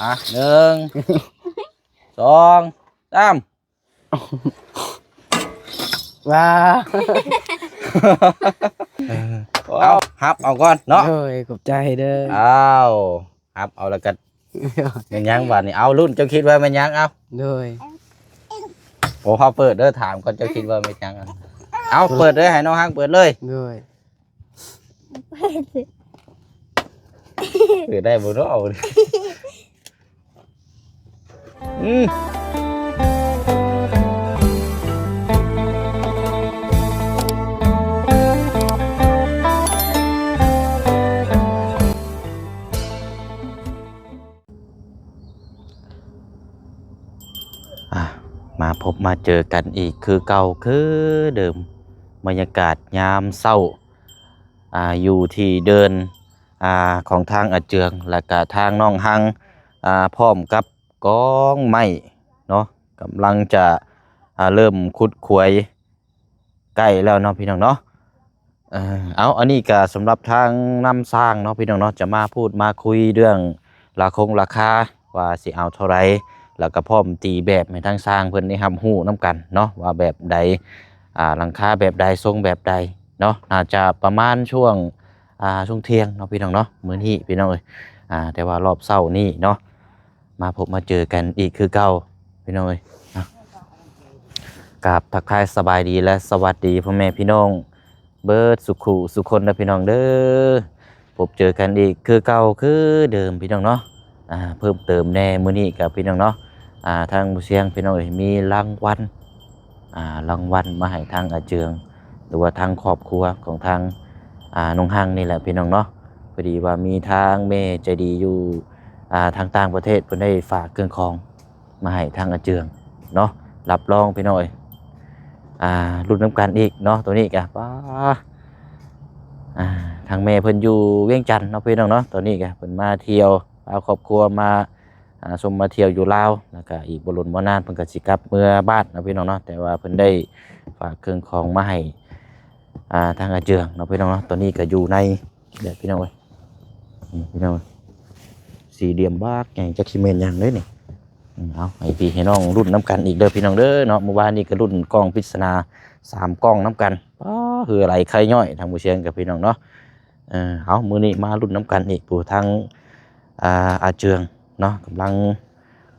ອ່ະ ໜຶ່ງ ສອງ ສາມ ວ້າ ເອົາ ຮັບເອົາກ່ອນເນາະ. ໂດຍ ຂອບໃຈເດີ. ອ້າວ ຮັບເອົາແລ້ວກໍແມ່ນຫຍັງບາດນີ້? ເອົາ ລຸ້ນ ເຈົ້າຄິດວ່າແມ່ນຫຍັງ? ເອົາ ໂດຍ ໂອ້ ເຮົາເປີດເດີ ຖາມກ່ອນ ເຈົ້າຄິດວ່າແມ່ນຫຍັງ? ເອົາ ເປີດເລີຍ ໃຫ້ນ້ອງຮັກເປີດເລີຍ. ໂດຍ ເປີດໄດ້ບໍ່ເນາະ? ອືມ ອ່ະ ມາພົບມາເຈີກັນອີກຄືເກົ່າຄືເດີມ, ບັນຍາກາດຍາມເຊົ້າ ອ່າ ຢູ່ທີ່ເດີ່ນ ອ່າ ຂອງທາງອາເຈືອງ ແລ້ວກະທາງນ້ອງຮັງ ອ່າ ພ້ອມກັບກອງໄມ້ເນາະ, ກຳລັງຈະ ອ່າ ເລີ່ມຂຸດຂວາຍ ໃກ້ແລ້ວເນາະ ພີ່ນ້ອງເນາະ. ເອີ ເອົາ ອັນນີ້ກະສຳລັບທາງນຳຊ່າງເນາະ ພີ່ນ້ອງເນາະ, ຈະມາພູດມາຄຸຍເລື່ອງລາຄົງລາຄາ ວ່າຊິເອົາເທົ່າໃດ ແລ້ວກະພ້ອມຕີແບບໃຫ້ທາງຊ່າງເພິ່ນໄດ້ຮັບຮູ້ນຳກັນເນາະ ວ່າແບບໃດ ອ່າ ຫຼັງຄາແບບໃດ ຊົງແບບໃດເນາະ. ໜ້າຈະປະມານຊ່ວງ ອ່າ ຊ່ວງທ່ຽງເນາະ ພີ່ນ້ອງເນາະ ມື້ນີ້ ພີ່ນ້ອງເອີຍ. ອ່າ ແຕ່ວ່າຮອບເຊົ້ານີ້ເນາະ ມາພົບມາເຈີກັນອີກຄືເກົ່າ ພີ່ນ້ອງເອີຍ. ອ່ະ ກາບທັກທາຍສະບາຍດີ ແລະ ສະຫວັດດີພໍ່ແມ່ພີ່ນ້ອງເບິດສຸຂູສຸຄົນເດີ ພີ່ນ້ອງເດີ. ພົບເຈີກັນອີກຄືເກົ່າຄືເດີມ ພີ່ນ້ອງເນາະ. ອ່າ ເພີ່ມເຕີມແດ່ມື້ນີ້ກັບ ພີ່ນ້ອງເນາະ ອ່າ ທາງບໍ່ຊຽງ ພີ່ນ້ອງເອີຍ ມີລາງວັນ ອ່າ ລາງວັນມາໃຫ້ທາງອາເຈືອງ ຫຼືວ່າທາງຄອບຄົວຂອງທາງ ອ່າ ນ້ອງຮັງນີ້ແຫຼະ ພີ່ນ້ອງເນາະ. ພໍດີວ່າມີທາງແມ່ໃຈດີຢູ່ ອ່າ ທາງຕ່າງປະເທດ ເພິ່ນໄດ້ຝາກເຄື່ອງຂອງມາໃຫ້ທາງອາເຈືອງເນາະ. ຮັບຮອງ ພີ່ນ້ອງເອີຍ ອ່າ ລຸ້ນນຳກັນອີກເນາະ. ໂຕນີ້ກະ ປ້າ ອ່າ ທາງແມ່ເພິ່ນຢູ່ວຽງຈັນເນາະ ພີ່ນ້ອງເນາະ. ຕອນນີ້ກະເພິ່ນມາທ່ຽວ ພາຄອບຄົວມາ ອ່າ ຊົມມາທ່ຽວຢູ່ລາວ ແລ້ວກະອີກບໍ່ດົນບໍ່ນານເພິ່ນກະຊິກັບເມືອບ້ານເນາະ ພີ່ນ້ອງເນາະ. ແຕ່ວ່າເພິ່ນໄດ້ຝາກເຄື່ອງຂອງມາໃຫ້ ອ່າ ທາງອາເຈືອງເນາະ ພີ່ນ້ອງເນາະ. ຕອນນີ້ກະຢູ່ໃນ ເດີ ພີ່ນ້ອງເອີຍ ນີ້ ພີ່ນ້ອງເອີຍ ສີ່ຫຼ່ຽມບັກໃຫຍ່ ຈັກຊິແມ່ນຫຍັງເດ້ນີ້. ອືມ ເອົາ ໃຫ້ພີ່ໃຫ້ນ້ອງລຸ້ນນຳກັນອີກເດີ ພີ່ນ້ອງເດີເນາະ. ມື້ວານນີ້ກະລຸ້ນກ່ອງປິດສະໜາສາມກ່ອງນຳກັນ ປ້າ ເຫື່ອໄຫຼໄຄຍ້ອຍ ທາງບໍ່ຊຽງກັບ ພີ່ນ້ອງເນາະ. ເອີ ເອົາ ມື້ນີ້ມາລຸ້ນນຳກັນອີກ ຜູ້ທາງ ອ່າ ອາເຈືອງເນາະ ກຳລັງ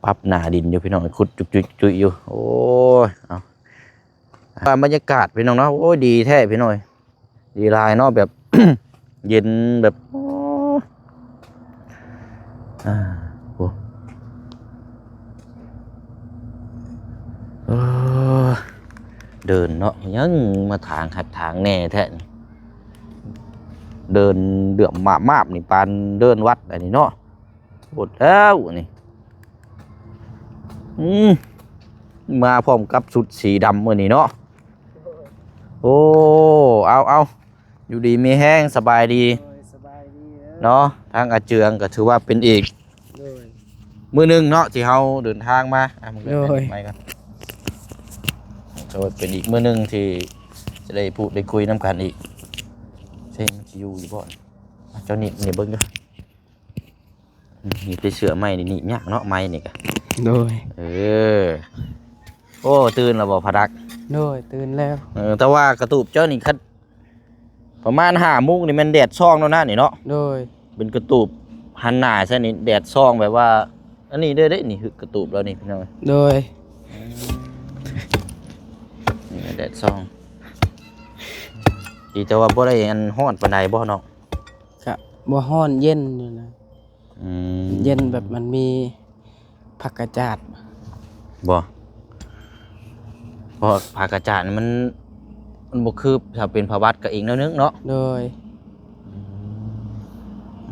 ປັບໜ້າດິນຢູ່ ພີ່ນ້ອງ ຂຸດຈຸກຈຸກຈຸກຢູ່. ໂອ້ຍ ເອົາ ວ່າບັນຍາກາດ ພີ່ນ້ອງເນາະ ໂອ້ຍ ດີແທ້ ພີ່ນ້ອງເອີຍ ດີຫຼາຍເນາະ ແບບ ເຢັນແບບ ໂອ້ ອ່າ ໂອ້ ເອີ ເດີ່ນເນາະ ຍັງມາຖາງຄັກຖາງແນ່ແທ້ ເດີ່ນເດືອມມາບໆ ນີ້ ປານເດີ່ນວັດອັນນີ້ເນາະ. ໂພດແລ້ວນີ້ ອືມ ມາພ້ອມກັບຊຸດສີດຳມື້ນີ້ເນາະ. ໂອ້ ເອົາ ເອົາ ຢູ່ດີມີແຮງ ສະບາຍດີ ໂດຍ ສະບາຍດີເດີ ເນາະ. ທາງອາເຈືອງກໍຖືວ່າເປັນອີກ ໂດຍ ມື້ໜຶ່ງເນາະ ທີ່ເຮົາເດີນທາງມາ. ອ່ະ ມັນກໍເປັນ ໂດຍ ໄປກ່ອນ ຖືວ່າເປັນອີກມື້ໜຶ່ງທີ່ຈະໄດ້ພູດໄດ້ຄຸຍນຳກັນອີກ. ເສັງຊິຢູ່ຢູ່ບໍ່? ອ່ະ ເຈົ້າໜີບ ໜີບເບິ່ງເດີ. ອືມ ມີແຕ່ເສື້ອໄມ້ນີ້ ໜີບຍາກເນາະ ໄມ້ນີ້ກະ ໂດຍ ເອີ ໂອ້ ຕື່ນແລ້ວບໍ່ ພະດັກ? ໂດຍ ຕື່ນແລ້ວ ເອີ ແຕ່ວ່າກະຕູບເຈົ້ານີ້ ຄັນປະມານຫ້າໂມງນີ້ແມ່ນແດດສ່ອງແລ້ວນະນີ້ເນາະ. ໂດຍ ເປັນກະຕູບຫັນໜ້າໃສ່ນີ້ ແດດສ່ອງແບບວ່າ ອັນນີ້ເດ້ ເດ້ນີ້ ກະຕູບລາວນີ້ ພີ່ນ້ອງ ໂດຍ ນີ້ແດດສ່ອງ. ດີແຕ່ວ່າບໍ່ໄດ້ອັນຮ້ອນປານໃດບໍ່ເນາະ? ກະບໍ່ຮ້ອນ ເຢັນຢູ່ນະ. ອືມ ເຢັນແບບມັນມີຜັກກະຈາດ ບໍ່ ເພາະຜັກກະຈາດນີ້ມັນ ມັນບໍ່ຄືຖ້າເປັນພະວັດກະອີກແນວໜຶ່ງເນາະ. ໂດຍ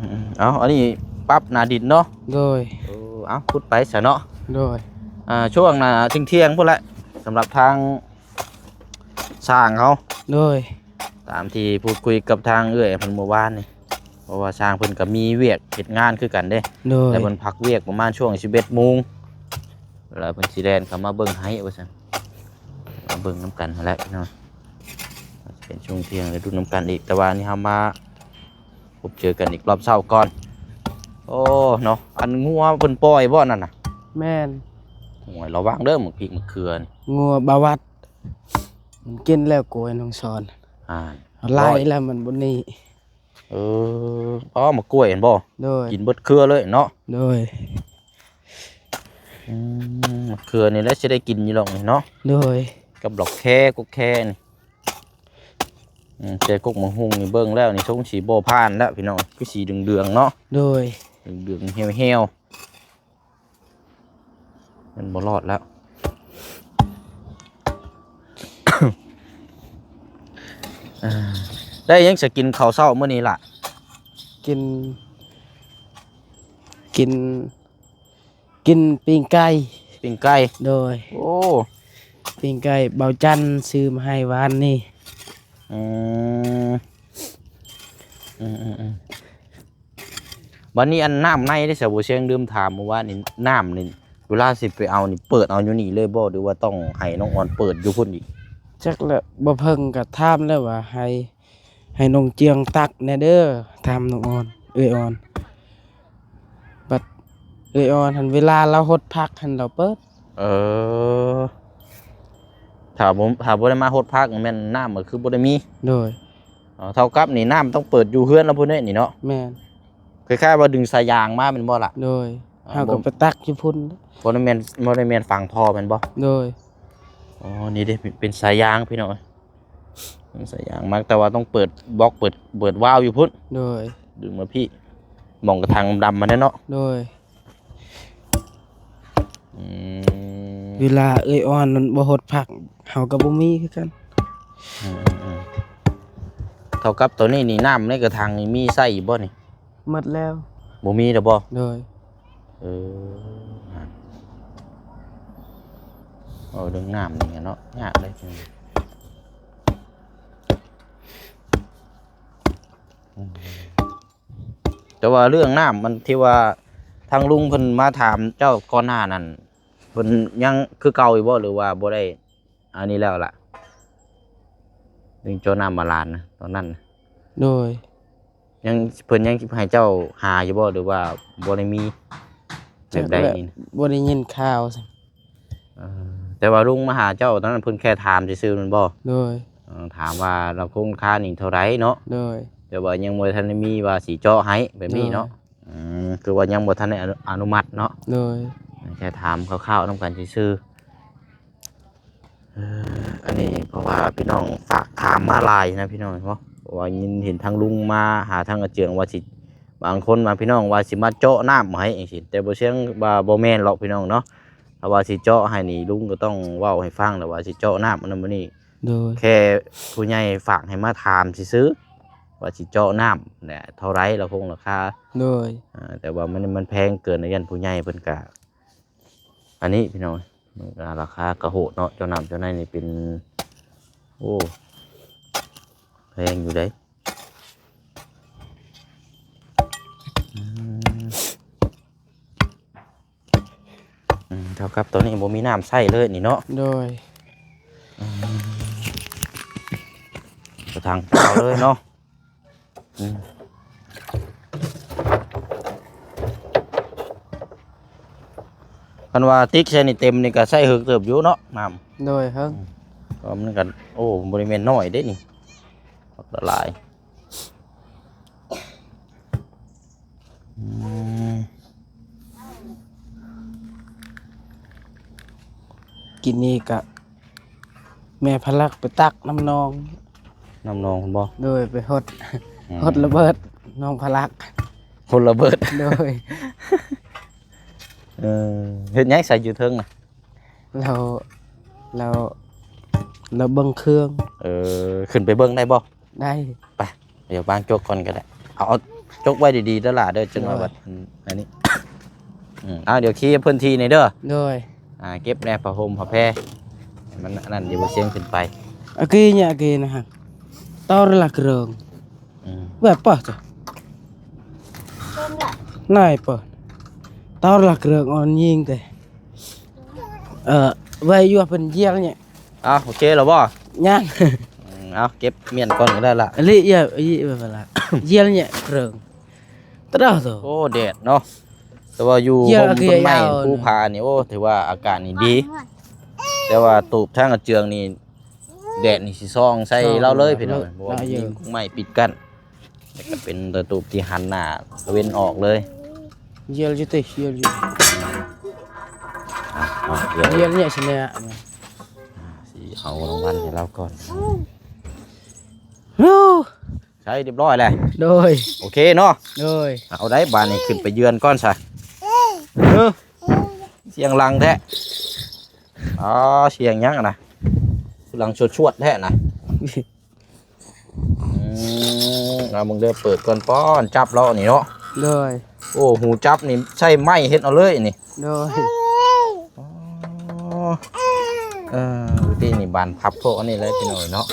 ອືມ ເອົາ ອັນນີ້ປັບໜ້າດິນເນາະ. ໂດຍ ເອີ ເອົາ ຂຸດໄປຊະເນາະ. ໂດຍ ອ່າ ຊ່ວງໜ້າທ່ຽງໆ ພຸ້ນແຫຼະ ສຳລັບທາງ ຊ່າງເຮົາ ໂດຍ ຕາມທີ່ພູດຄຸຍກັບທາງເອື້ອຍເພິ່ນມື້ວານນີ້ ເພາະວ່າຊ່າງເພິ່ນກໍມີວຽກເຮັດງານຄືກັນເດ້. ໂດຍ ແລ້ວເພິ່ນພັກວຽກປະມານຊ່ວງສິບເອັດໂມງ ແລ້ວເພິ່ນຊິແລ່ນເຂົ້າມາເບິ່ງໃຫ້ວ່າຊັ້ນ ມາເບິ່ງນຳກັນຫັ້ນແຫຼະເນາະ. ເປັນຊ່ວງທ່ຽງ ໄດ້ລຸ້ນນຳກັນອີກ ແຕ່ວ່າອັນນີ້ເຮົາມາ ພົບເຈີກັນອີກຮອບເຊົ້າກ່ອນ ໂອ້ ເນາະ ອັນງົວເພິ່ນປ່ອຍບໍ່ນັ້ນນະ? ແມ່ນ. ໂອ້ຍ ລະວັງເດີ ໝາກພິກໝາກເຂືອນີ້ ງົວບາວັດ ມັນກິນແລ້ວກ້ວຍນ້ອງສອນ ອ່າ ໄລ່ແລ້ວມັນບໍ່ໜີ. ເອີ ອໍ ໝາກກ້ວຍຫັ້ນບໍ່? ໂດຍ ກິນເບິດເຄືອເລີຍເນາະ? ໂດຍ. ອືມ ເຄືອນີ້ແຫຼະຊິໄດ້ກິນຢູ່ດອກນີ້ເນາະ? ໂດຍ ກັບດອກແຄ ກົກແຄນີ້. ອືມ ແຕ່ກົກໝາກຫຸ່ງນີ້ເບິ່ງແລ້ວນີ້ຊົງຊິບໍ່ຜ່ານແລ້ວພີ່ນ້ອງ ຄືສີເດືອງໆເນາະ? ໂດຍ ເດືອງໆແຫ້ວໆ ມັນບໍ່ລອດແລ້ວ. ເອີ ໄດ້ຫຍັງສະກິນເຂົ້າເຊົ້າມື້ນີ້ລະ? ກິນ ກິນ ກິນປີ້ງໄກ່. ປີ້ງໄກ່? ໂດຍ. ໂອ້ ປີ້ງໄກ່ເບົາຈັນຊື້ມາໃຫ້ວານນີ້. ອືມ ອືມໆໆ ບັດນີ້ອັນນ້ຳໃນເດ້ ສາວບົວຊຽງລືມຖາມເມື່ອວານນີ້ ນ້ຳນີ້ເວລາຊິໄປເອົານີ້ ເປີດເອົາຢູ່ນີ້ເລີຍບໍ່ ຫຼືວ່າຕ້ອງໃຫ້ນ້ອງອອນເປີດຢູ່ພຸ້ນອີກ? ຈັກແຫຼະ ບໍ່ເພິ່ງກໍຖາມແລ້ວວ່າໃຫ້ ໃຫ້ນ້ອງຈຽງຕັກແດ່ເດີ ຖາມນ້ອງອອນ ເອື້ອຍອອນ. ບັດເອື້ອຍອອນຫັ້ນ ເວລາລາວຫົດຜັກຫັ້ນລາວເປີດ. ເອີ ຖ້າບໍ່ ຖ້າບໍ່ໄດ້ມາຫົດຜັກແມ່ນນ້ຳກໍຄືບໍ່ໄດ້ມີ. ໂດຍ. ອໍ ເທົ່າກັບນີ້ນ້ຳຕ້ອງເປີດຢູ່ເຮືອນລາວພຸ້ນເດ້ນີ້ເນາະ? ແມ່ນ. ຄ້າຍໆວ່າດຶງສາຍຢາງມາແມ່ນບໍ່ລະ? ໂດຍ. ເຮົາກໍໄປຕັກຢູ່ພຸ້ນ. ບໍ່ໄດ້ແມ່ນ ບໍ່ໄດ້ແມ່ນຝັງທໍ່ແມ່ນບໍ່? ໂດຍ. ອໍ ນີ້ເດ້ ເປັນ ເປັນສາຍຢາງພີ່ນ້ອງເອີຍ ເປັນສາຍຢາງມາ ແຕ່ວ່າຕ້ອງເປີດບລັອກ ເປີດ ເປີດວາວຢູ່ພຸ້ນ. ໂດຍ. ດຶງມາພີ້ ໝ່ອງກະຖາງດຳໆຫັ້ນແຫຼະເນາະ? ໂດຍ. ອືມ ເວລາເອື້ອຍອອນມັນບໍ່ຫົດຜັກ ເຮົາກໍບໍ່ມີຄືກັນ. ອືມໆໆ ເທົ່າກັບໂຕນີ້ນີ້ ນ້ຳໃນກະຖາງນີ້ມີໃຊ້ຢູ່ບໍ່ນີ້? ໝົດແລ້ວ. ບໍ່ມີແລ້ວບໍ່? ໂດຍ. ເອີ ເວົ້າເລື່ອງນ້ຳນີ້ເນາະ ຍາກເດ້. ອືມ ແຕ່ວ່າເລື່ອງນ້ຳມັນທີ່ວ່າທາງລຸງເພິ່ນມາຖາມເຈົ້າກ່ອນໜ້ານັ້ນ ເພິ່ນຍັງຄືເກົ່າຢູ່ບໍ່ ຫຼືວ່າບໍ່ໄດ້ ອັນນີ້ແລ້ວລະ ເລື່ອງເຈາະນ້ຳບາດານນະ ຕອນນັ້ນນະ? ໂດຍ. ຍັງ ເພິ່ນຍັງໃຫ້ເຈົ້າຫາຢູ່ບໍ່ ຫຼືວ່າບໍ່ໄດ້ມີແບບໃດນີ້ນະ? ບໍ່ໄດ້ຍິນຂ່າວ. ເອີ ແຕ່ວ່າລຸງມາຫາເຈົ້າຕອນນັ້ນ ເພິ່ນແຄ່ຖາມຊື່ໆແມ່ນບໍ່? ໂດຍ. ເອີ ຖາມວ່າລຳໂພງລາຄານີ້ເທົ່າໃດເນາະ? ໂດຍ. ແຕ່ວ່າຍັງບໍ່ທັນໄດ້ມີວ່າຊິເຈາະໃຫ້ແບບນີ້ເນາະ? ໂດຍ. ອືມ ຄືວ່າຍັງບໍ່ທັນໄດ້ອະນຸ ອະນຸມັດເນາະ? ໂດຍ. ແຄ່ຖາມຄ່າວໆນຳກັນຊື່ໆ. ເອີ ອັນນີ້ເພາະວ່າພີ່ນ້ອງຝາກຖາມມາຫຼາຍນະພີ່ນ້ອງເນາະ ເພາະວ່າຍິນເຫັນທາງລຸງມາຫາທາງອາເຈືອງວ່າຊິ ບາງຄົນວ່າພີ່ນ້ອງວ່າຊິມາເຈາະນ້ຳໃຫ້ຈັ່ງຊີ້ ແຕ່ບໍ່ເຊີງວ່າບໍ່ແມ່ນຫຼອກພີ່ນ້ອງເນາະ. ຖ້າວ່າຊິເຈາະໃຫ້ນີ້ ລຸງກໍຕ້ອງເວົ້າໃຫ້ຟັງແຫຼະວ່າຊິເຈາະນ້ຳອັນນັ້ນອັນນີ້. ໂດຍ. ແຄ່ຜູ້ໃຫຍ່ຝາກໃຫ້ມາຖາມຊື່ໆ ວ່າຊິເຈາະນ້ຳແຫຼະເທົ່າໃດລະຄົງລາຄາ. ໂດຍ. ອ່າ ແຕ່ວ່າມັນ ມັນແພງເກີນ ຢ້ານຜູ້ໃຫຍ່ເພິ່ນກະ ອັນນີ້ພີ່ນ້ອງ ລາຄາກະໂຫດເນາະ ເຈົ້ານ້ຳເຈົ້າໃນນີ້ເປັນ ໂອ້ ແພງຢູ່ເດ້. ອືມ ອືມ ເທົ່າກັບຕອນນີ້ບໍ່ມີນ້ຳໃຊ້ເລີຍນີ້ເນາະ? ໂດຍ. ອືມ ກະຖາງເປົ່າເລີຍເນາະ. ອືມ ຄັນວ່າຕິກໃສ່ນີ້ເຕັມນີ້ກໍໃຊ້ເຫິງເຕີບຢູ່ເນາະ ນ້ຳ. ໂດຍ ເຫິງ. ອືມ ກໍມັນກໍ ໂອ້ ບໍ່ໄດ້ແມ່ນນ້ອຍເດ້ນີ້ ບັກຫຼາຍ. ອືມ ກິນນີ້ກະ ແມ່ພະລັກໄປຕັກນ້ຳໜອງ. ນ້ຳໜອງພຸ້ນບໍ່? ໂດຍ ໄປຫົດ ອືມ ຫົດລະເບີດ ໜອງພະລັກ ຫົດລະເບີດ. ໂດຍ. ເອີ ເຮັດຫຍັງໃສ່ຢູ່ເທິງນະ? ລາວ ລາວ ລາວເບິ່ງເຄື່ອງ. ເອີ ຂຶ້ນໄປເບິ່ງໄດ້ບໍ່? ໄດ້. ໄປ ດຽວວາງຈົກກ່ອນກໍໄດ້. ເອົາ ເອົາຈົກໄວ້ດີໆເດີຫຼ້າເດີ ຈັກໜ້ອຍ ໂດຍ ບັດ ອັນ ອັນນີ້. ອືມ ເອົາ ດຽວເຄຍພື້ນທີ່ແດ່ເດີ. ໂດຍ. ອ່າ ເກັບແດ່ຜ້າຫົ່ມຜ້າແພ ໃຫ້ມັນອັນນັ້ນ ດຽວບໍ່ສຽງຂຶ້ນໄປ. ອາກີເນຍ ອາກີນະ ຕອນລະເກີງ. ອືມ ແບບປະຈະ ນາຍປະ ຕອນລະເກີງອ່ອນຍິງເຕ ເອີ ໄວ້ຢູ່ເພິ່ນຢຽວເນຍ. ອ້າວ ໂອເຄແລ້ວບໍ່? ຍັງ. ອືມ ເອົາ ເກັບມ້ຽນກ່ອນກໍໄດ້ລະ. ອະລິ ເອີ ເອີ ເວລາຢຽວເນຍເກີງ ຕະດາໂຕ ໂອ້ ແດດເນາະ. ແຕ່ວ່າຢູ່ ເຢຍ ຮົ່ມຕົ້ນໄມ້ ອາເກຍຍາວ ພູຜານີ້ ໂອ້ ຖືວ່າອາກາດນີ້ດີ. ແຕ່ວ່າຕູບທາງອາເຈືອງນີ້ ແດດນີ້ຊິສ່ອງໃສ່ ສ່ອງ ລາວເລີຍ ເນາະ ພີ່ນ້ອງ ເພາະວ່າ ເນາະ ມີ ເອີ ມຸມມຸມໄມ້ປິດກັ້ນ ແລ້ວກໍເປັນຕະຕູບທີ່ຫັນໜ້າຕາເວັນອອກເລີຍ. ເຢຍຢູ່ຕິ ເຢຍຢູ່ ອ່ະ ເຢຍ ເຢຍນີ້ຊິແນ່ ຊິເອົາລາງວັນໃຫ້ລາວກ່ອນ. ໂອ້ ໃຊ້ຮຽບຮ້ອຍແລ້ວ. ໂດຍ ໂອເຄເນາະ. ໂດຍ ເອົາໄດ໋ ບາດນີ້ຂຶ້ນໄປເຢືອນກ່ອນຊະ. ເອີ ສຽງຫຼັງແທ້. ອໍ ສຽງຫຍັງຫັ້ນນະ ຄືຫຼັງຊວດໆແທ້ນະ. ອືມ ເອົາເບິ່ງເດີ ເປີດກ່ອນ ປ້ອນ ຈັບເລາະນີ້ເນາະ. ໂດຍ ໂອ້ ຫູຈັບນີ້ໃຊ້ໄມ້ເຮັດເອົາເລີຍນີ້. ໂດຍ ອໍ ເອີ ຢູ່ທີ່ນີ້ບານພັບໂພກອັນນີ້ແຫຼະພີ່ນ້ອງເນາະ.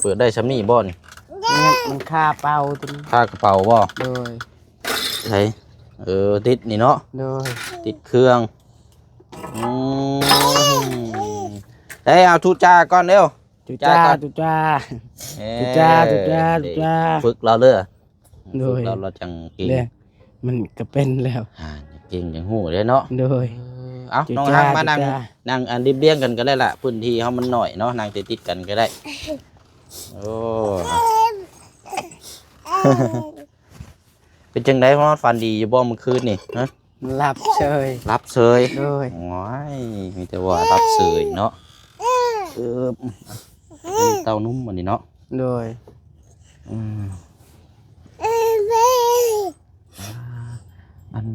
ເປີດໄດ້ຊ່ຳນີ້ບໍ່ນີ້? ມັນ ມັນຄາເປົ່າຕົວນີ້ ຄາກະເປົາບໍ່? ໂດຍ ໃສ ເອີ ຕິດນີ້ເນາະ. ໂດຍ ຕິດເຄື່ອງ. ອືມ ເອີ ເອົາ ທຸຈາກ່ອນເດີ ທຸຈາ ທຸຈາກ່ອນ ທຸຈາ ເອີ ທຸຈາ ທຸຈາ ທຸຈາ ຝຶກລາວເດີ. ໂດຍ ຝຶກລາວ ລາວຈັ່ງເກັ່ງ ເດ້ ມັນກໍເປັນແລ້ວ. ອ່າ ເກັ່ງຈັ່ງຮູ້ເດ້ເນາະ. ໂດຍ ເອີ ເອົາ ທຸຈາ ນ້ອງຮັກມານັ່ງ ທຸຈາ ນັ່ງອັນລຽບລຽງກັນກໍໄດ້ລະ ພື້ນທີ່ເຮົາມັນໜ້ອຍເນາະ ນັ່ງຕິດໆກັນກໍໄດ້. ໂອ້ ເປັນຈັ່ງໃດ ນອນຝັນດີຢູ່ບໍ່ມື້ຄືນນີ້? ຮະ ຫຼັບເສີຍ ຫຼັບເສີຍ. ໂດຍ ໂອ້ຍ ມີແຕ່ວ່າຫຼັບເສີຍເນາະ. ເອີ ເຕົ້ານຸ້ມອັນນີ້ເນາະ. ໂດຍ ອືມ ອັນ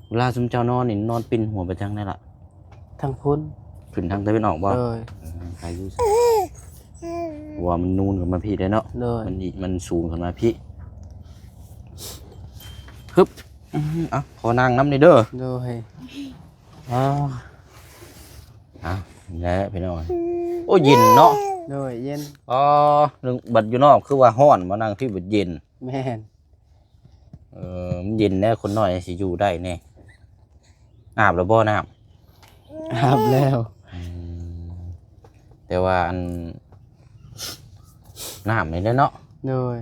ເວລາຊຸມເຈົ້ານອນນີ້ ນອນປິ່ນຫົວໄປທາງໃດລະ? ທາງພຸ້ນ ຂຶ້ນທາງຕາເວັນອອກບໍ່? ໂດຍ ເອີ ໃຄຢູ່ ເພາະວ່າມັນນູນຂຶ້ນມາພີ້ເດ້ເນາະ. ໂດຍ ມັນອີກ ມັນສູງຂຶ້ນມາພີ້. ຮຶບ ອືມ ເອົາ ຂໍນັ່ງນຳນີ້ເດີ. ໂດຍ ອໍ ອ່ະ ນີ້ແຫຼະພີ່ນ້ອງ. ໂອ້ ເຢັນເນາະ. ໂດຍ ເຢັນ. ອໍ ນຶກບັດຢູ່ນອກຄືວ່າຮ້ອນ ມານັ່ງທີ່ບັດເຢັນ. ແມ່ນ. ເອີ ມັນເຢັນແລ້ວ ຄົນນ້ອຍຊິຢູ່ໄດ້ແດ່. ອາບແລ້ວບໍ່ນ້ຳ? ອາບແລ້ວ. ອືມ ແຕ່ວ່າອັນ ນ້ຳນີ້ແຫຼະເນາະ. ໂດຍ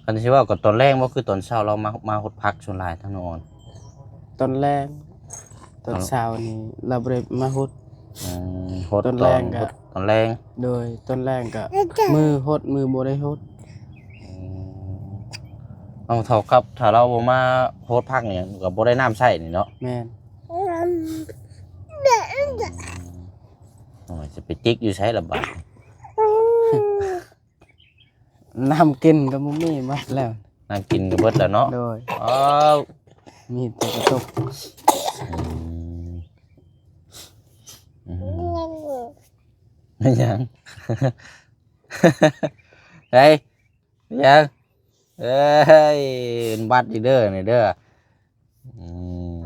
ຄັນຊິເວົ້າກໍຕອນແລງບໍ່ ຄືຕອນເຊົ້າລາວມາ ມາຫົດຜັກສ່ວນຫຼາຍທາງນ້ອງອອນ? ຕອນແລງ ຕອນ ຕອນເຊົ້ານີ້ລາວບໍ່ໄດ້ມາຫົດ. ອືມ ຫົດຕອນແລງກໍ ຕອນຫົດຕອນແລງ. ໂດຍ ຕອນແລງກໍ ມື້ຫົດ ມື້ບໍ່ໄດ້ຫົດ. ອືມ ເອົາ ເທົ່າກັບ ຖ້າລາວບໍ່ມາຫົດຜັກນີ້ ກໍບໍ່ໄດ້ນ້ຳໃຊ້ນີ້ເນາະ. ແມ່ນ. ອືມ ໂອ້ຍ ຈະໄປຕິກຢູ່ໃສລະບາດ? ນ້ຳກິນກໍບໍ່ມີ ໝົດແລ້ວ. ນ້ຳກິນກໍເບິດແລ້ວເນາະ. ໂດຍ. ອ້າວ ມີແຕ່ກະຕຸກ. ອືມ ອືມ ແມ່ນຫຍັງ? ເຮີ້ຍ ຫຍັງ? ເອີຍ ບັດອີກເດີນີ້ເດີ. ອືມ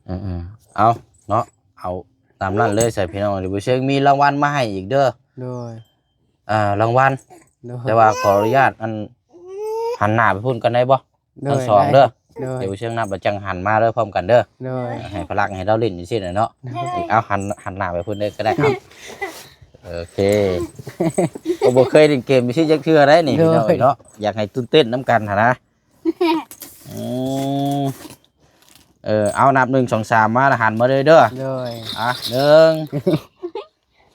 ເອີໆ ເອົາເນາະ ເອົາຕາມນັ້ນເລີຍໃສ່ພີ່ນ້ອງ. ດຽວບໍ່ເຊີງມີລາງວັນມາໃຫ້ອີກເດີ. ໂດຍ. ອ່າ ລາງວັນ. ໂດຍ. ແຕ່ວ່າຂໍອະນຸຍາດ ອັນ ຫັນໜ້າໄປພຸ້ນກ່ອນໄດ້ບໍ່? ໂດຍ ທັງສອງເດີ. ໂດຍ. ດຽວບໍ່ເຊີງນັບແລ້ວຈັ່ງຫັນມາເດີ ພ້ອມກັນເດີ. ໂດຍ. ໃຫ້ພະລັກໃຫ້ລາວຫຼິ້ນຈັ່ງຊີ້ນະເນາະ. ໂດຍ. ເອົາ ຫັນ ຫັນໜ້າໄປພຸ້ນເດີກໍໄດ້. ໂອເຄ ກໍບໍ່ເຄີຍຫຼິ້ນເກມຈັ່ງຊີ້ຈັກເທື່ອໄດ໋ນີ້. ໂດຍ. ພີ່ນ້ອງເອີຍເນາະ ຢາກໃຫ້ຕື່ນເຕັ້ນນຳກັນຫັ້ນນະ. ອືມ ເອີ ເອົາ ນັບ ໜຶ່ງ ສອງ ສາມ ມາ ແລ້ວຫັນມາເລີຍເດີ. ໂດຍ. ອ່ະ ໜຶ່ງ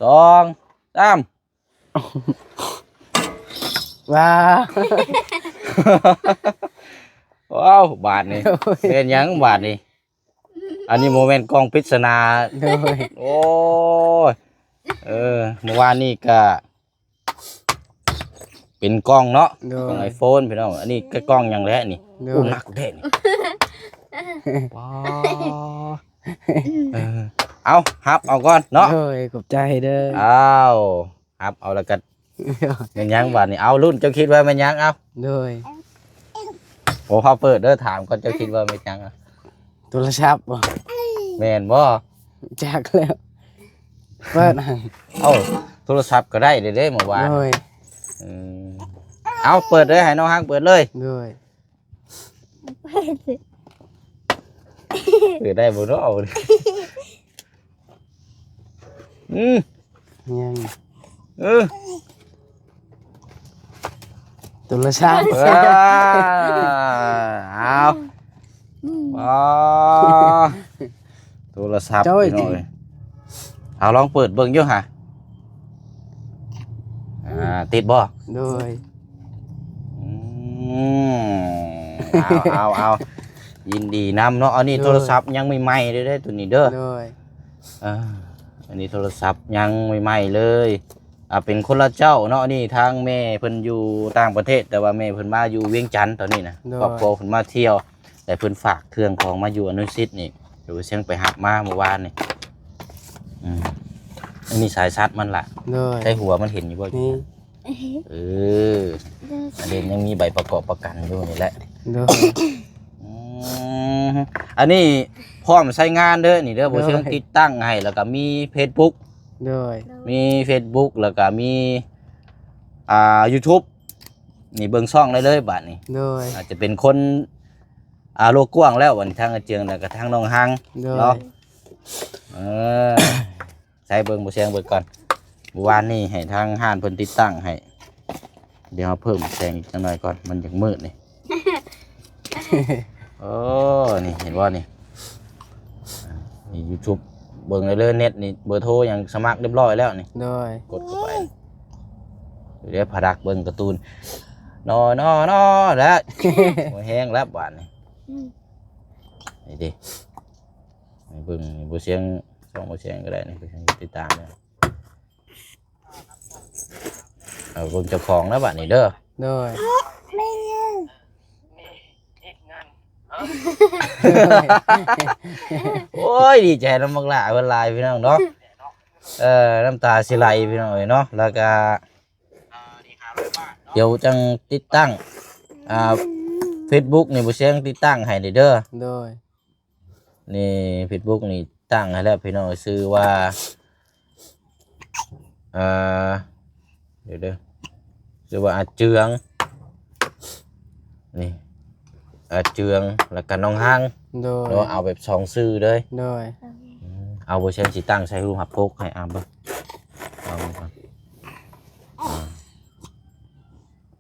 ສອງ ສາມ. ວ້າ ວ້າວ ບາດນີ້ ໂອ້ຍ ແມ່ນຫຍັງບາດນີ້? ອັນນີ້ບໍ່ແມ່ນກ່ອງປິດສະໜາ. ໂດຍ. ໂອ້ຍ ເອີ ເມື່ອວານນີ້ກະເປັນກ່ອງເນາະ. ໂດຍ. ກ່ອງໄອໂຟນພີ່ນ້ອງ. ອັນນີ້ກະກ່ອງຫຍັງແຫຼະນີ້? ໂດຍ. ໂອ້ ໜັກແທ້ນີ້. ວ້າ ເອີ ເອົາ ຮັບເອົາກ່ອນເນາະ. ໂດຍ ຂອບໃຈເດີ. ອ້າວ ຮັບເອົາແລ້ວກໍ ແມ່ນຫຍັງບາດນີ້? ເອົາ ລຸ້ນ ເຈົ້າຄິດວ່າແມ່ນຫຍັງ? ເອົາ ໂດຍ ໂອ້ ເຮົາເປີດເດີ ຖາມກ່ອນ ເຈົ້າຄິດວ່າແມ່ນຫຍັງ? ໂທລະສັບບໍ່? ແມ່ນບໍ່? ຈັກແລ້ວ ເປີດ ເອົ້າ ໂທລະສັບກໍໄດ້ເດ້ ເມື່ອວານ. ໂດຍ. ເອີ ເອົາ ເປີດເດີ ໃຫ້ນ້ອງຮັກເປີດເລີຍ. ໂດຍ. ເປີດໄດ້ບໍ່ເນາະ? ອືມ ຍັງ ເອີ ໂທລະສັບ ເອີ ເອົາ ອືມ ອໍ ໂທລະສັບ ໂອ້ຍ ພີ່ນ້ອງເອີຍ ເອົາ ລອງເປີດເບິ່ງຢູ່ຫາ ອ່າ ຕິດບໍ່? ໂດຍ ອືມ ເອົາ ເອົາ ເອົາ ຍິນດີນຳເນາະ ອັນນີ້ ໂດຍ ໂທລະສັບຍັງໃໝ່ໆເດີ້ ໂຕນີ້ເດີ້ ໂດຍ ອ່າ ອັນນີ້ໂທລະສັບຍັງໃໝ່ໆເລີຍ ອ່າ ເປັນຄົນລະເຈົ້າເນາະ ອັນນີ້ທາງແມ່ເພິ່ນຢູ່ຕ່າງປະເທດ ແຕ່ວ່າແມ່ເພິ່ນມາຢູ່ວຽງຈັນຕອນນີ້ນະ ໂດຍ ຄອບຄົວເພິ່ນມາທ່ຽວ ແລະເພິ່ນຝາກເຄື່ອງຂອງມາຢູ່ອະນຸສິດນີ້ ດຽວເຊງໄປຮັບມາມື້ວານນີ້ ອືມ ອັນນີ້ສາຍຊັດມັນລະ ໂດຍ ໃສ່ຫົວມັນເຫັນຢູ່ບໍ່? ນີ້ ເອີ ອັນນີ້ຍັງມີໃບປະກອບປະກັນຢູ່ນີ້ແຫຼະ ໂດຍ ອືມ ອັນນີ້ພ້ອມໃຊ້ງານເດີ້ນີ້ເດີ້ ໂດຍ ບໍ່ເຊີງຕິດຕັ້ງໃຫ້ ແລ້ວກໍມີເຟສບຸກ ໂດຍ ມີເຟສບຸກ ແລ້ວກໍມີ ອ່າ ຢູທູບ ນີ້ເບິ່ງຊ່ອງໄດ້ເລີຍບາດນີ້ ໂດຍ ອາດຈະເປັນຄົນ ອ່າ ໂລກກວ້າງແລ້ວ ອັນທາງອາເຈືອງ ແລ້ວກໍທາງນ້ອງຮັງ ໂດຍ ເນາະ ເອີ ໃສ່ເບິ່ງ ບໍ່ແຊງເບິ່ງກ່ອນ ມື້ວານນີ້ໃຫ້ທາງຮ້ານເພິ່ນຕິດຕັ້ງໃຫ້ ດຽວເຮົາເພີ່ມແສງອີກຈັກໜ່ອຍກ່ອນ ມັນຢາກມືດນີ້ ໂອ້ ນີ້ເຫັນບໍ່ນີ້ ນີ້ຢູທູບ ເບິ່ງໄດ້ເລີຍ ເນັດນີ້ ເບີໂທຫຍັງສະໝັກຮຽບຮ້ອຍແລ້ວນີ້ ໂດຍ ກົດເຂົ້າໄປ ດຽວພາດັກເບິ່ງກາຕູນ ນອ ນອ ນອ ແລ້ວ ບໍ່ແຮງແລ້ວບາດນີ້ ອືມ ນີ້ເດ້ ໃຫ້ເບິ່ງ ບໍ່ເຊີງ ຊ່ອງບໍ່ເຊີງກໍໄດ້ນີ້ ບໍ່ເຊີງຕິດຕາມເດ້ ເອົາເບິ່ງເຈົ້າຂອງແລ້ວບາດນີ້ເດີ້ ໂດຍ ໂອ້ຍ ດີໃຈນຳບັກຫຼ້າເພິ່ນຫຼາຍພີ່ນ້ອງເນາະ ເອີ ນ້ຳຕາຊິໄຫຼພີ່ນ້ອງເອີຍເນາະ ແລ້ວກະ ດຽວຈັ່ງຕິດຕັ້ງ ອ່າ ເຟສບຸກນີ້ ບໍ່ເຊີງຕິດຕັ້ງໃຫ້ເດີ້ ໂດຍ ນີ້ເຟສບຸກນີ້ຕັ້ງໃຫ້ແລ້ວພີ່ນ້ອງ ຊື່ວ່າ ເອີ ດຽວເດີ້ ຊື່ວ່າອາເຈືອງ ນີ້ ອາເຈືອງ ແລ້ວກະນ້ອງຮັງ ໂດຍ ເນາະ ເອົາແບບສອງຊື່ເລີຍ ໂດຍ ອືມ ເອົາ ບໍ່ເຊີງຊິຕັ້ງໃສ່ຮູບຮັບປົກໃຫ້ ອ່າ ເບິ່ງ ເອົາເບິ່ງກ່ອນ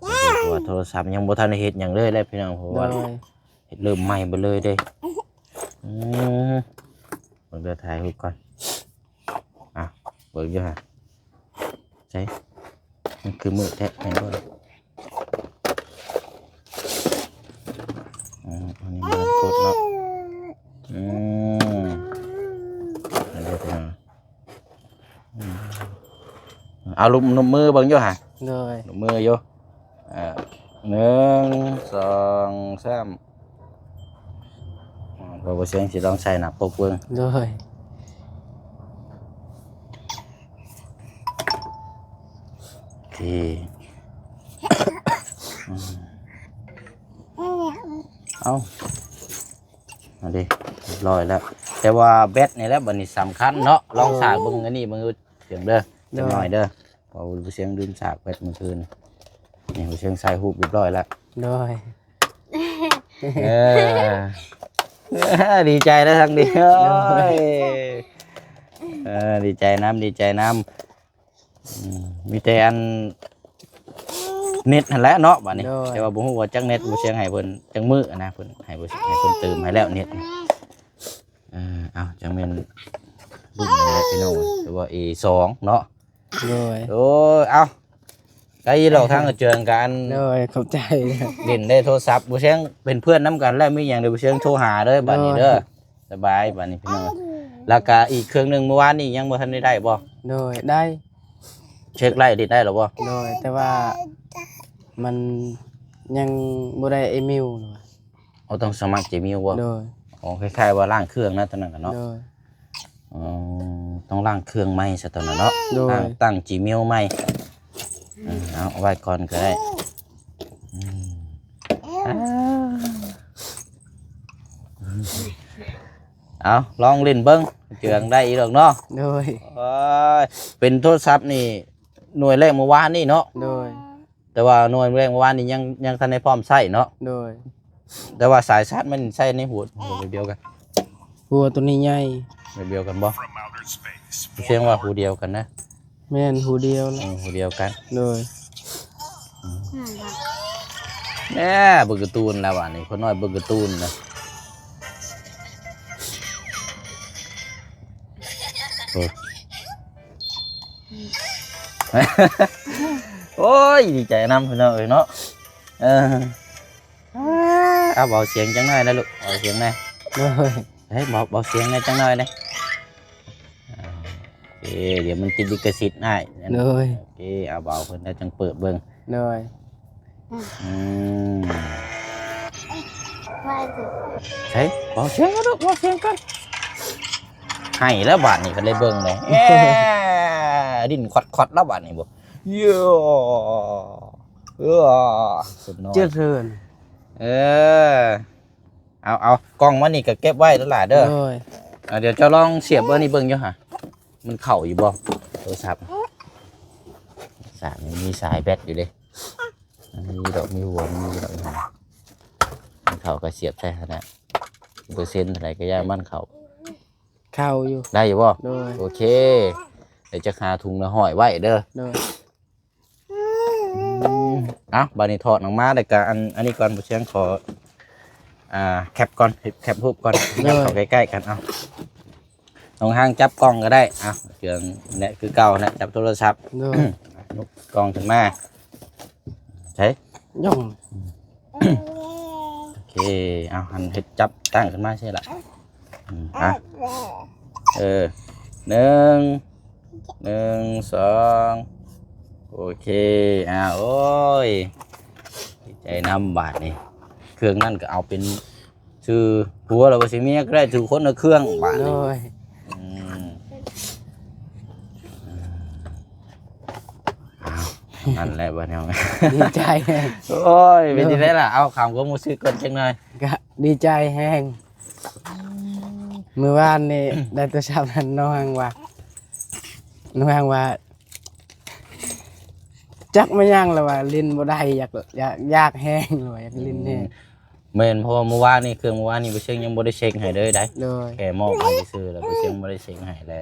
ອ່າ ເພາະວ່າໂທລະສັບຍັງບໍ່ທັນໄດ້ເຮັດຫຍັງເລີຍແຫຼະພີ່ນ້ອງ ເພາະວ່າ ໂດຍ ເຮັດເລີ່ມໃໝ່ເບິດເລີຍເດ້ ອືມ ເບິ່ງເດີ ຖ່າຍຮູບກ່ອນ ອ່ະ ເບິ່ງຢູ່ຫາ ໃສ ມັນຄືມືດແທ້ ແມ່ນບໍ່ ອືມ ອັນນີ້ມັນກົດເນາະ ອືມ ອັນນີ້ເນາະ ອືມ ເອົາ ລົບມືເບິ່ງຢູ່ຫາ ໂດຍ ລົບມືຢູ່ ເອີ ໜຶ່ງ ສອງ ສາມ ເອີ ບໍ່ເຊີຍງຊິລອງໃສ່ໜ້າປົກເບິ່ງ ໂດຍ ໂອເຄ ອືມ ເອົ້າ ອັນນີ້ ຮຽບຮ້ອຍແລ້ວ ແຕ່ວ່າແບັດນີ້ແຫຼະ ບັດນີ້ສຳຄັນເນາະ ລອງສາກເບິ່ງອັນນີ້ເບິ່ງ ເບິ່ງເດີ ໂດຍ ຈັກໜ້ອຍເດີ ເພາະວ່າບໍ່ເຊີງລືມສາກແບັດມື້ຄືນ ນີ້ບໍ່ເຊີງໃສ່ຮູບຮຽບຮ້ອຍແລ້ວ ໂດຍ ເອີ ດີໃຈແລ້ວທັງດີ ໂດຍ ໂອ້ຍ ເອີ ດີໃຈນຳ ດີໃຈນຳ ອືມ ມີແຕ່ອັນ ເນັດຫັ້ນແຫຼະເນາະ ບາດນີ້ ໂດຍ ແຕ່ວ່າບໍ່ຮູ້ວ່າຈັກເນັດ ບໍ່ເຊີງໃຫ້ເພິ່ນຈັກມື້ນະ ເພິ່ນໃຫ້ບໍ່ ໃຫ້ເພິ່ນເຕີມໃຫ້ແລ້ວເນັດ ເອີ ເອົາ ຈັ່ງແມ່ນລຸ້ນແຫຼະພີ່ນ້ອງ ຫຼືວ່າເອສອງເນາະ ໂດຍ ໂອ້ຍ ເອົ້າ ໄດ້ຢູ່ດອກ ທາງອາເຈືອງກັນ ໂດຍ ຂອບໃຈ ຫຼິ້ນໄດ້ໂທລະສັບ ບໍ່ເຊີງເປັນເພື່ອນນຳກັນແລ້ວ ມີຫຍັງດຽວບໍ່ເຊີງໂທຫາເດີ ບາດນີ້ເດີ ໂດຍ ສະບາຍ ບາດນີ້ພີ່ນ້ອງ ແລ້ວກະອີກເຄື່ອງໜຶ່ງ ມື້ວານນີ້ຍັງບໍ່ທັນໄດ້ໄດ້ບໍ່? ໂດຍ ໄດ້ ເຊັກໄລ່ຫຼິ້ນໄດ້ແລ້ວບໍ່? ໂດຍ ແຕ່ວ່າມັນຍັງບໍ່ໄດ້ເອມິວ ເຮົາຕ້ອງສະໝັກເຈມິວບໍ່? ໂດຍ ອໍ ຄ້າຍໆວ່າລ້າງເຄື່ອງນະ ຕອນນັ້ນກະເນາະ ໂດຍ ອໍ ຕ້ອງລ້າງເຄື່ອງໃໝ່ຊະຕອນນັ້ນເນາະ ໂດຍ ຕັ້ງ ຕັ້ງ Gmail ໃໝ່ ເອີ ເອົາ ເອົາໄວ້ກ່ອນກໍໄດ້ ອືມ ເອົາ ລອງຫຼິ້ນເບິ່ງ ເຈື່ອງໄດ້ອີກດອກເນາະ ໂດຍ ໂອ້ຍ ເປັນໂທລະສັບນີ້ ໜ່ວຍແລກມື້ວານນີ້ເນາະ ໂດຍ ແຕ່ວ່າໜ່ວຍແລກມື້ວານນີ້ຍັງ ຍັງທັນໄດ້ພ້ອມໃຊ້ເນາະ ໂດຍ ແຕ່ວ່າສາຍຊາດມັນໃຊ້ໃນຫົວ ຫົວດຽວກັນ ຫົວໂຕນີ້ໃຫຍ່ ແບບດຽວກັນບໍ່? ເຊີງວ່າຫົວດຽວກັນນະ ແມ່ນ ຫູດຽວແຫຼະ ເອີ ຫູດຽວກັນ ໂດຍ. ອືມ ແນ່ ເບິ່ງກາຕູນແລ້ວບາດນີ້ ຄົນນ້ອຍເບິ່ງກາຕູນນະ ໂອ້ ໂອ້ຍ ດີໃຈນຳພີ່ນ້ອງເອີຍເນາະ ເອີ. ອ່າ ເບົາສຽງຈັກໜ້ອຍນະລູກ ເບົາສຽງແດ່ ໂດຍ. ເຮີ້ຍ ເບົາ ເບົາສຽງແດ່ຈັກໜ້ອຍເດ້ ອ່າ ໂອເຄ ດຽວມັນຕິດລິຂະສິດອ້າຍ ໂດຍ. ໂອເຄ ເອົາເບົາເພິ່ນແລ້ວຈັ່ງເປີດເບິ່ງ ໂດຍ. ອືມ ໃສ ເບົາສຽງກັນລູກ ເບົາສຽງກັນ ໄຫ້ແລ້ວບາດນີ້ ເພິ່ນໄດ້ເບິ່ງເລີຍ ເອີ ດິ້ນຄວັດໆແລ້ວບາດນີ້ ບໍ່ ເອີ ເອີ ສຸດຍອດ ເຈີເທີນ ເອີ ເອົາ ເອົາ ກ້ອງມານີ້ກໍເກັບໄວ້ເດີຫຼ້າເດີ ໂດຍ. ອ່າ ດຽວເຈົ້າລອງສຽບເບິ່ງນີ້ເບິ່ງຢູ່ຫາ ມັນເຂົ້າຢູ່ບໍ່ ໂທລະສັບ ສາຍ ມັນມີສາຍແບັດຢູ່ເດ້ ມັນມີດອກ ມີຫົວ ມັນມີດອກ ມັນເຂົ້າກໍສຽບໃສ່ຫັ້ນນະ ເປີເຊັນເທົ່າໃດກໍຢ່າມັນເຂົ້າ ເຂົ້າຢູ່ ໄດ້ຢູ່ບໍ່ ໂດຍ. ໂອເຄ ດຽວຈະຫາຖົງລະຮ້ອຍໄວ້ເດີ ໂດຍ. ອືມ ເອົາ ບາດນີ້ຖອດອອກມາ ແລ້ວກໍອັນ ອັນນີ້ກ່ອນ ບໍ່ຊຽງຂໍ ອ່າ ແຄັບກ່ອນ ແຄັບຮູບກ່ອນ ໂດຍ ເຂົ້າໃກ້ໆກັນ ເອົາ ນ້ອງຮັງຈັບກ້ອງກໍໄດ້ ເອົາ ເຄື່ອງແຫຼະ ຄືເກົ່ານະ ຈັບໂທລະສັບ ໂດຍ ຍົກກ້ອງຂຶ້ນມາ ໃສ ຍົກ ໂອເຄ ເອົາ ຫັ້ນ ເຮັດຈັບຕັ້ງຂຶ້ນມາຊີ້ລະ ອືມ ອ່ະ ເອີ ໜຶ່ງ ໜຶ່ງ ສອງ ໂອເຄ ອ່າ ໂອ້ຍ ດີໃຈນຳບາດນີ້ ເຄື່ອງນັ້ນກໍເອົາເປັນຊື່ຜົວ ແລ້ວວ່າຊິເມຍກໍໄດ້ ຖືຄົນລະເຄື່ອງບາດນີ້ ໂດຍ ອືມ ອ້າວ ນັ້ນແຫຼະບາດນີ້ ດີໃຈ ໂອ້ຍ ເປັນຈັ່ງໃດລະ ເອົາ ຖາມຄວາມຮູ້ສຶກກ່ອນຈັກໜ້ອຍ ກະດີໃຈແຮງ ມື້ວານນີ້ໄດ້ໂທລະສັບນັ້ນ ນ້ອງວ່າ ນ້ອງວ່າ ຈັກແມ່ນຫຍັງລະວ່າຫຼິ້ນບໍ່ໄດ້ ຢາກ ຢາກ ຢາກແຮງ ລະວ່າຢາກຫຼິ້ນແຮງ ອືມ ແມ່ນ ເພາະວ່າມື້ວານນີ້ ເຄື່ອງມື້ວານນີ້ບໍ່ເຊີງຍັງບໍ່ໄດ້ເຊັກໃຫ້ເລີຍໄດ໋ ໂດຍ ແຄ່ມອບໃຫ້ຊື່ໆ ລະບໍ່ເຊີງບໍ່ໄດ້ເຊັກໃຫ້ ແລະ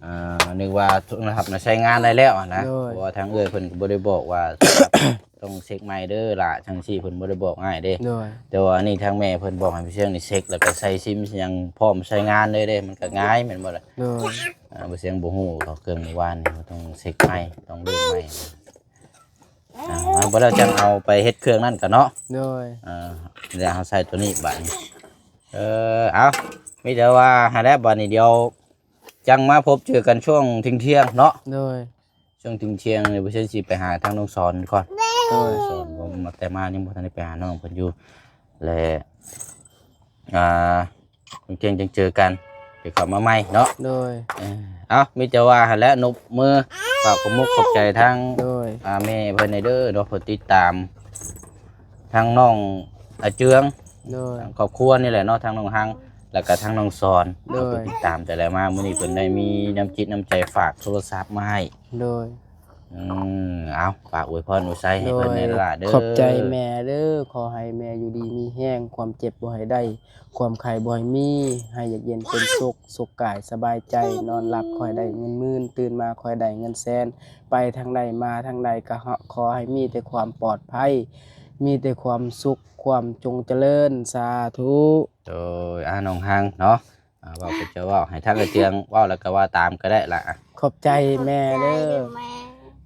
ອ່າ ນຶກວ່າໂທລະສັບນະໃຊ້ງານໄດ້ແລ້ວຫັ້ນນະ ໂດຍ ເພາະວ່າທາງເອື້ອຍເພິ່ນກໍບໍ່ໄດ້ບອກວ່າ ຕ້ອງເຊັກໃໝ່ເດີຫຼ້າ ຈັ່ງຊີ້ເພິ່ນບໍ່ໄດ້ບອກອ້າຍເດ້ ໂດຍ ແຕ່ວ່າອັນນີ້ທາງແມ່ເພິ່ນບອກໃຫ້ພີ່ເຊື່ອງນີ້ເຊັກ ແລ້ວກໍໃສ່ຊິມຫຍັງພ້ອມໃຊ້ງານເລີຍເດ້ ມັນກໍງ່າຍແມ່ນບໍ່ລະ ໂດຍ ອ່າ ບໍ່ເຊື່ອງບໍ່ຮູ້ເນາະ ເຄື່ອງມື້ວານນີ້ຕ້ອງເຊັກໃໝ່ ຕ້ອງເບິ່ງໃໝ່ ອ່າ ບໍ່ແລ້ວຈັ່ງເອົາໄປເຮັດເຄື່ອງນັ້ນກັນເນາະ ໂດຍ ອ່າ ແລ້ວເຮົາໃສ່ຕົວນີ້ບາດນີ້ ເອີ ເອົາ ມີແຕ່ວ່າຫັ້ນແຫຼະ ບາດນີ້ດຽວຈັ່ງມາພົບເຈີກັນຊ່ວງທ່ຽງໆເນາະ ໂດຍ. ຊ່ວງທ່ຽງໆນີ້ ບໍ່ເຊີງຊິໄປຫາທາງນ້ອງສອນກ່ອນ ໂດຍ ນ້ອງສອນ ເພາະວ່າແຕ່ມາຍັງບໍ່ທັນໄດ້ໄປຫານ້ອງເພິ່ນຢູ່ ແລະ ອ່າ ທ່ຽງໆຈັ່ງເຈີກັນ ດຽວເຂົ້າມາໃໝ່ເນາະ ໂດຍ ເອີ ເອົ້າ ມີແຕ່ວ່າຫັ້ນແຫຼະ ນົບມື ຝາກຂອບມຸກຂອບໃຈທາງ ໂດຍ ອ່າ ແມ່ເພິ່ນແດ່ເດີເນາະ ເພິ່ນຕິດຕາມທາງນ້ອງອາເຈືອງ ໂດຍ ທາງຄອບຄົວນີ້ແຫຼະເນາະ ທາງນ້ອງຮັງ ແລ້ວກໍທາງນ້ອງສອນ ໂດຍ ເພິ່ນຕິດຕາມແຕ່ແລະມາ ມື້ນີ້ເພິ່ນໄດ້ມີນ້ຳຈິດນ້ຳໃຈຝາກໂທລະສັບມາໃຫ້ ໂດຍ ອືມ ເອົາ ຝາກອວຍພອນອວຍໄຊໃຫ້ເພິ່ນແດ່ຫຼ້າເດີ ໂດຍ ຂອບໃຈແມ່ເດີ ຂໍໃຫ້ແມ່ຢູ່ດີມີແຮງ ຄວາມເຈັບບໍ່ໃຫ້ໄດ້ ຄວາມໄຂ້ບໍ່ໃຫ້ມີ ໃຫ້ຢາກເຢັນເປັນສຸກ ສຸກກາຍສະບາຍໃຈ ນອນຫຼັບຂໍໃຫ້ໄດ້ເງິນໝື່ນ ຕື່ນມາຂໍໃຫ້ໄດ້ເງິນແສນ ໄປທາງໃດມາທາງໃດກໍຂໍໃຫ້ມີແຕ່ຄວາມປອດໄພ ມີແຕ່ຄວາມສຸກ ຄວາມຈົ່ງຈະເລີນ ສາທຸ. ໂດຍ ອ່າ ນ້ອງຮັງເນາະ ອ່າ ເວົ້າກໍຈະເວົ້າ ໃຫ້ທາງອາເຈືອງເວົ້າ ແລ້ວກໍເວົ້າຕາມກໍໄດ້ລະ ຂອບໃຈແມ່ເດີ ຂອບໃຈແມ່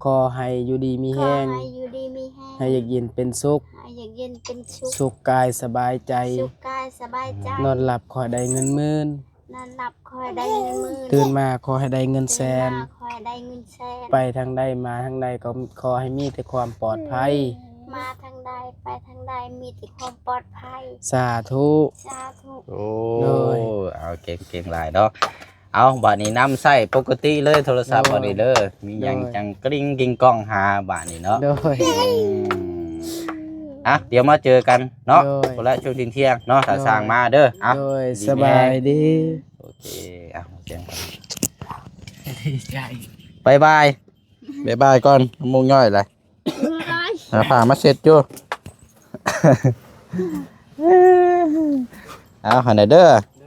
ຂໍໃຫ້ຢູ່ດີມີແຮງ ຂໍໃຫ້ຢູ່ດີມີແຮງ ໃຫ້ຢາກເຢັນເປັນສຸກ ໃຫ້ຢາກເຢັນເປັນສຸກ ສຸກກາຍສະບາຍໃຈ ສຸກກາຍສະບາຍໃຈ ນອນຫຼັບຂໍໃຫ້ໄດ້ເງິນໝື່ນ ນອນຫຼັບຂໍໃຫ້ໄດ້ເງິນໝື່ນ ຕື່ນມາຂໍໃຫ້ໄດ້ເງິນແສນ ຕື່ນມາຂໍໃຫ້ໄດ້ເງິນແສນ ໄປທາງໃດມາທາງໃດກໍຂໍໃຫ້ມີແຕ່ຄວາມປອດໄພ ມາທາງໃດໄປທາງໃດມີແຕ່ຄວາມປອດໄພ ສາທຸ ສາທຸ. ໂອ້ ໂດຍ ເອົາ ເກັ່ງ ເກັ່ງຫຼາຍເນາະ ເອົາ ບາດນີ້ນຳໃຊ້ປົກກະຕິເລີຍ ໂທລະສັບ ໂດຍ ບາດນີ້ເດີ ມີຫຍັງ ໂດຍ ຈັ່ງກຣິ້ງກິງກ້ອງຫາບາດນີ້ເນາະ ໂດຍ ອືມ ອ່ະ ດຽວມາເຈີກັນເນາະ ໂດຍ ພຸ້ນລະ ຊ່ວງທ່ຽງໆເນາະ ຖ້າ ໂດຍ ຊ່າງມາເດີ ເອົາ ໂດຍ ສະບາຍດີ ໂອເຄ ອ່ະ ດຽວ ບາຍບາຍ ບາຍບາຍກ່ອນ ມຸງຍ້ອຍລະ ຫາຜ້າມາເຊັດຢູ່ ເອົາ ຫັ້ນນະເດີ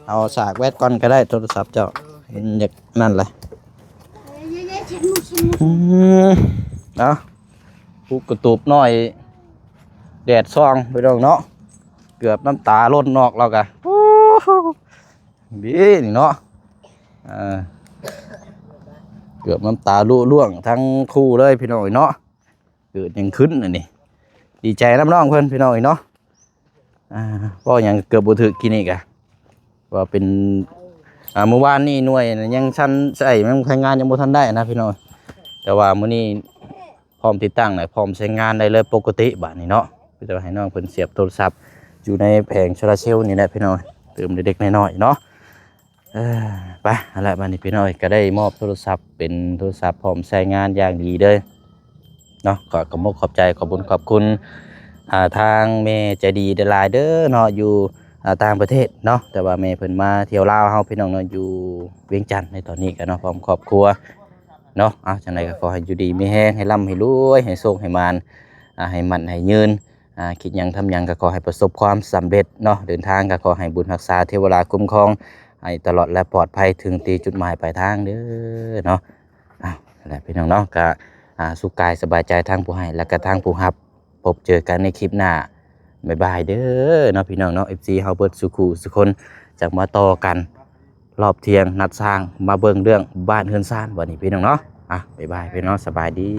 ເອົາສາກແວັດກ່ອນກໍໄດ້ ໂທລະສັບເຈົ້າ ມັນຢາກນັ້ນລະ ອືມ ເອົາ ປຸກກະຕູບນ້ອຍ ແດດສ່ອງ ພີ່ນ້ອງເນາະ ເກືອບນ້ຳຕາຫຼົ່ນອອກແລ້ວກະ ໂອ້ ດີນີ້ເນາະ ເອີ ເກືອບນ້ຳຕາລຸລ່ວງທັງຄູ່ເລີຍ ພີ່ນ້ອງເອີຍເນາະ. ເກີດຫຍັງຂຶ້ນອັນນີ້ ດີໃຈນຳນ້ອງເພິ່ນ ພີ່ນ້ອງເອີຍເນາະ ອ່າ ເວົ້າຫຍັງເກືອບບໍ່ຖືກກີ້ນີ້ກະ ວ່າເປັນ ອ່າ ມື້ວານນີ້ໜ່ວຍຍັງຊັ້ນໃຊ້ ຍັງໃຊ້ງານຍັງບໍ່ທັນໄດ້ນະ ພີ່ນ້ອງ ແຕ່ວ່າມື້ນີ້ພ້ອມຕິດຕັ້ງແລ້ວ ພ້ອມໃຊ້ງານໄດ້ເລີຍປົກກະຕິບາດນີ້ເນາະ ມີແຕ່ວ່າໃຫ້ນ້ອງເພິ່ນສຽບໂທລະສັບຢູ່ໃນແຜງໂຊລາເຊວນີ້ແຫຼະ ພີ່ນ້ອງ ຕື່ມເລັກໆນ້ອຍໆເນາະ. ເອີ ໄປ ຫັ້ນແຫຼະ ບາດນີ້ພີ່ນ້ອງເອີຍ ກໍໄດ້ມອບໂທລະສັບ ເປັນໂທລະສັບພ້ອມໃຊ້ງານຢ່າງດີເລີຍເນາະ ກໍຂອບອົກຂອບໃຈ ຂອບບຸນຂອບຄຸນ ອ່າ ທາງແມ່ໃຈດີຫຼາຍໆເດີເນາະ ຢູ່ ອ່າ ຕ່າງປະເທດເນາະ ແຕ່ວ່າແມ່ເພິ່ນມາທ່ຽວລາວເຮົາ ພີ່ນ້ອງເນາະ ຢູ່ວຽງຈັນໃນຕອນນີ້ກໍເນາະ ພ້ອມຄອບຄົວເນາະ ເອົາ ຈັ່ງໃດກໍຂໍໃຫ້ຢູ່ດີມີແຮງ ໃຫ້ລ່ຳໃຫ້ລວຍ ໃຫ້ໂຊກໃຫ້ໝານ ອ່າ ໃຫ້ໝັ້ນໃຫ້ຍືນ ອ່າ ຄິດຫຍັງທຳຫຍັງກໍຂໍໃຫ້ປະສົບຄວາມສຳເລັດເນາະ ເດີນທາງກໍຂໍໃຫ້ບຸນຮັກສາເທວະລາຄຸ້ມຄອງ ໃຫ້ຕະຫຼອດ ແລະ ປອດໄພເຖິງທີ່ຈຸດໝາຍປາຍທາງເດີເນາະ. ອ້າວ ແຫຼະ ພີ່ນ້ອງເນາະ ກະ ອ່າ ສຸກກາຍສະບາຍໃຈທັງຜູ້ໃຫ້ ແລະ ກະທັງຜູ້ຮັບ ພົບເຈີກັນໃນຄລິບໜ້າ ບາຍບາຍເດີເນາະ ພີ່ນ້ອງເນາະ ເອັຟຊີ ເຮົາເບິດສູ່ຄູ່ສູ່ຄົນ ຈັ່ງມາຕໍ່ກັນ ລອບທ່ຽງນັດສ້າງ ມາເບິ່ງເລື່ອງບ້ານເຮືອນຊານ ບັດນີ້ ພີ່ນ້ອງເນາະ ອ່າ ບາຍບາຍ ພີ່ນ້ອງ ສະບາຍດີ.